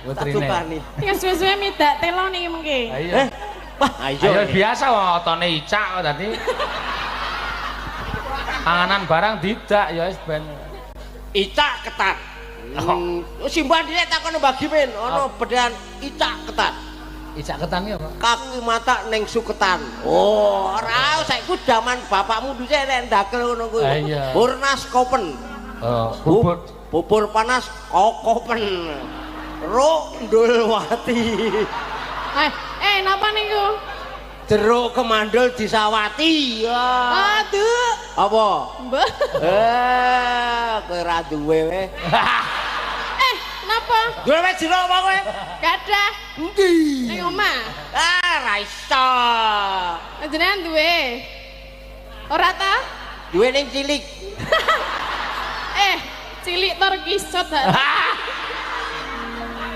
Putrine. Dukani. Iki suwe-suwe midak telo niki mengke. Ayo. Eh, wah, ayo. Ayo biasa wong otone icak kok tadi. Panganan barang didak ya wis ben. Icak ketan. Simban dhisik takon Mbah Gimin, ana bedhean icak ketan. Icak ketan ki apa? Kaki mata ning suketan. Oh, ora saiki jaman bapakmu dhisik nek ndagel ngono kuwi. Ah, iya. Burnas kopen. Oh, bubur. Bubur panas kokopen. Ruk ndulwati. Eh, eh napa niku? Jeruk kemandul disawati. Wah. Aduh. Apa? Mbah. Eh, kowe ora duwe we. Eh, napa? Duwe we jeruk apa kowe? Gadah Endi? ning omah. Ah, ra iso. Jenengan duwe. Ora ta? Duwe ning cilik. Eh, cilik tor kisot.